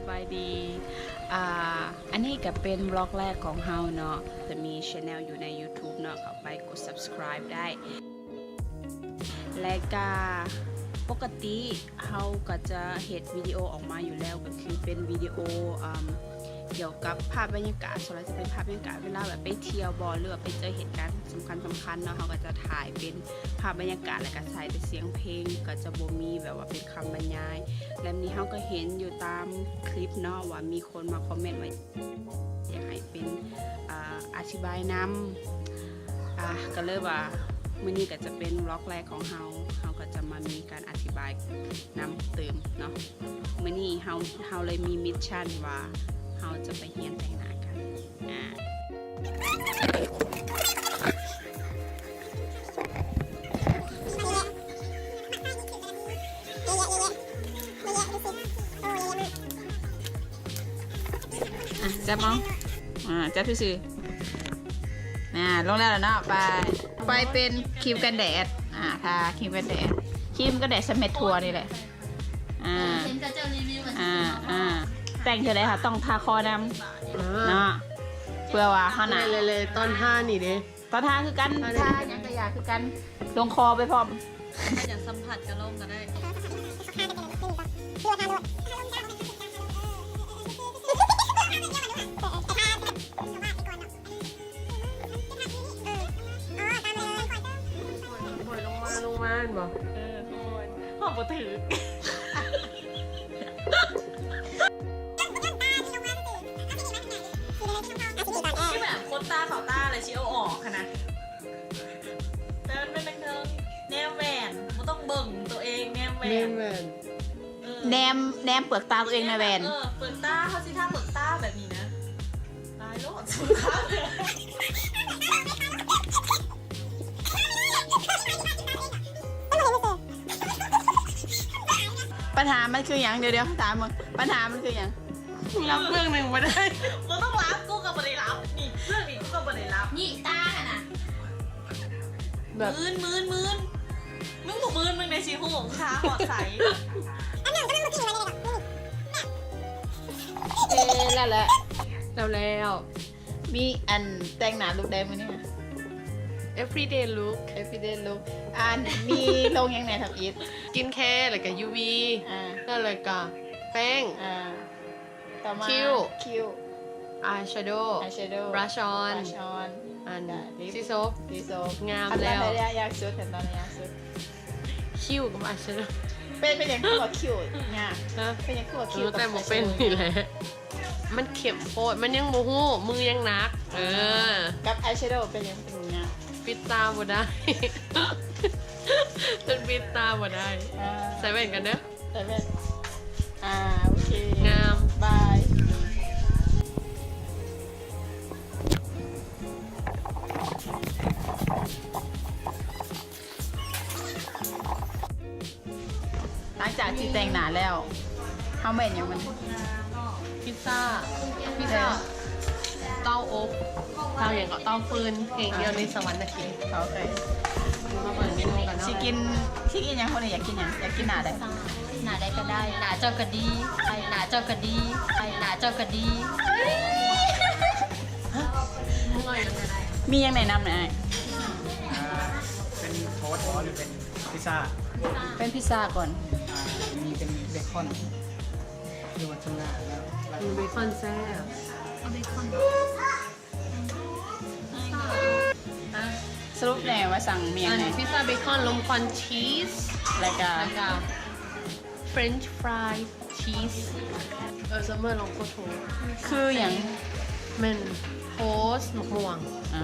ສະບາຍດີ ອ່າ ອັນນີ້ກະເປັນວລັອກແລກຂອງເຮົາເນາະ ຈະມີແຊນແນວຢູ່ໃນ YouTube ເນາະ ເຂົ້າໄປກົດ Subscribe ໄດ້ ແລະກະປົກກະຕິເຮົາກະຈະເຮັດວິດີໂອອອກມາຢູ່ແລ້ວ ກະຄືເປັນວິດີໂອ ອ່າ ກ່ຽວກັບພາບບັນຍາກາດ ສ່ວນຫຼາຍຈະເປັນພາບບັນຍາກາດເວລາແບບໄປທ່ຽວບໍ ຫຼືວ່າໄປເຈີເຫດການສຳຄັນໆເນາະ ເຮົາກະຈະຖ່າຍເປັນພາບບັນຍາກາດ ແລະກະໃສ່ແຕ່ສຽງເພງ ກະຈະບໍ່ມີແບບວ່າເປັນຄຳບັນຍາຍ. ແລະນີ້ເຮົາກະເຫັນຢູ່ຕາມຄລິບເນາະ ວ່າມີຄົນມາຄອມເມັນວ່າຢາກໃຫ້ເປັນ ອາ ອະທິບາຍນຳ ອາ ກະເລີຍວ່າມື້ນີ້ກະຈະເປັນວລັອກແລກຂອງເຮົາ ເຮົາກະຈະມາມີການອະທິບາຍນຳເຕີມເນາະ. ມື້ນີ້ເຮົາ ເຮົາເລີຍມີມິດຊັນວ່າເຮົາຈະໄປຮຽນແຕ່ງໜ້າກັນ ອາ ອາ ຈັບເອົາ ອາ ຈັບຊື່ໆ ອາ ລົງແລ້ວລະເນາະ ໄປ ໄປເປັນຄຣີມກັນແດດ ອາ ທາຄຣີມກັນແດດ ຄຣີມກັນແດດສະເມັດທົ່ວນີ້ແຫຼະ ອາ ເຫັນເຂົາເຈົ້າຣີວິວວ່າຊິ ອາ ແຕ່ງເທື່ອໃດເຮົາຕ້ອງທາຄໍນຳ ເອີ ເນາະ ເພື່ອວ່າເຮົາໜ້າ ແລ້ວຕອນທານີ້ເດ້ ຕອນທາຄືກັນ ທາຫຍັງກະຢ່າຄືກັນ ລົງຄໍໄປພ້ອມ ຖ້າຢາກສຳຜັດກະລົງກະໄດ້ ປ່ອຍລົງມາ ລົງມາແມ່ນບໍ່? ເອີ ຂ້າງບົນ ຮອດບໍ່ຖືກ ຄືແບບຄົນຕາເຂົ້າຕາແລ້ວຊິເອົາອອກຫັ້ນນະ ແຕ່ມັນເປັນເທິງໆ ແນມແວ່ນ ບໍ່ຕ້ອງເບິ່ງໂຕເອງ ແນມແວ່ນ ແນມແວ່ນ ເອີ ແນມ ແນມເປືອກຕາໂຕເອງໃນແວ່ນ ເອີ ເປືອກຕາ ເຮົາຊິທາເປືອກຕາແບບນີ້ນະ ຕາຍໂລດ ປັນຫາມັນຄືຫຍັງ? ດຽວໆ ຖາມເບິ່ງ ປັນຫາມັນຄືຫຍັງ? ລັບເບື້ອງໜຶ່ງບໍ່ໄດ້ ບໍ່ຕ້ອງລັບ ກູກະບໍ່ໄດ້ລັບ ນີ້ ເລື່ອງນີ້ກູກະບໍ່ໄດ້ລັບ ນີ້ຕາຫັ້ນນະ ແບບ ມື່ນ ມື່ນ ມື່ນ ມຶງບໍ່ມື່ນ ມຶງໄດ້ຊິຮູ້ ທາຮອດໃສ ອັນນັ້ນກຳລັງບໍ່ກິນໄວ້ເດ້ ເອີ ແລ້ວແຫຼະ ແລ້ວແລ້ວ ມີອັນແຕ່ງໜ້າລຸກໃດມື້ນີ້ everyday look everyday look ອັນມີລົງຫຍັງແດ່ທຳອິດ skin care ແລ້ວກະ UV ອາ ແລ້ວ ແລ້ວກະແປ້ງ ອາ ຕໍ່ມາ ຄິ້ວ ຄິ້ວ eyeshadow eyeshadow brush on brush on ອັນ lips ສີສົບ ສີສົບ ງາມແລ້ວ ຂັ້ນຕອນໃດຍາກສຸດ ຂັ້ນຕອນໃດຍາກສຸດ ຄິ້ວກັບ eyeshadow ເປັນ ເປັນຫຍັງຄືວ່າຄິ້ວຍາກ ຮະ ເປັນຫຍັງຄືວ່າຄິ້ວ ເອີ ແຕ່ບໍ່ເປັນນີ້ແຫຼະ ມັນເຂັ້ມໂພດ ມັນຍັງບໍ່ຮູ້ ມືຍັງໜັກ ເອີ ກັບ eyeshadow ເປັນຫຍັງເປັນຫຍັງຍາກ ປິດຕາບໍ່ໄດ້ ມັນປິດຕາບໍ່ໄດ້ ເອີ ໃສ່ແວ່ນກັນເດີ ໃສ່ແວ່ນ ອາ ໂອເຄ ງາມ ບາຍ ຫຼັງຈາກທີ່ແຕ່ງໜ້າແລ້ວ ເຮົາແມ່ນຫຍັງມັນ ພິດຊາ ພິດຊາ ເອີ ເຕົາອົບ ເຕົາຫຍັງເກາະ ເຕົາຟືນ ແຫ່ງດຽວໃນສະຫວັນນະເຂດ ໂອເຄ ມາເບິ່ງເມນູກັນເນາະ ຊິກິນ ຊິກິນຫຍັງ ຄົນນີ້ຢາກກິນຫຍັງ ຢາກກິນໜ້າໃດ ໜ້າໃດກະໄດ້ ໜ້າເຈົ້າກະດີ ໜ້າເຈົ້າກະດີ ໜ້າເຈົ້າກະດີ ມີຫຍັງແນະນຳແດ່ອ້າຍ ເປັນໂທດບໍ ຫຼືເປັນພິດຊາ ເປັນພິດຊາກ່ອນ ອ່າ ມີເປັນເບຄອນ ຫຼືວ່າທູນາ ເບຄອນແຊບ ເອົາເບຄອນ ສະຫຼຸບແດ່ວ່າສັ່ງມີຫຍັງແດ່ ພິດຊາເບຄອນລົມຄວັນຊີສ ແລ້ວກະ ແລ້ວກະ French fry cheese ເອີ summer ລອງໂຄດໂທ ຄືຫຍັງ ແມ່ນໂທສໝາກມ່ວງ ອາ.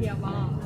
ດຽວບໍ່?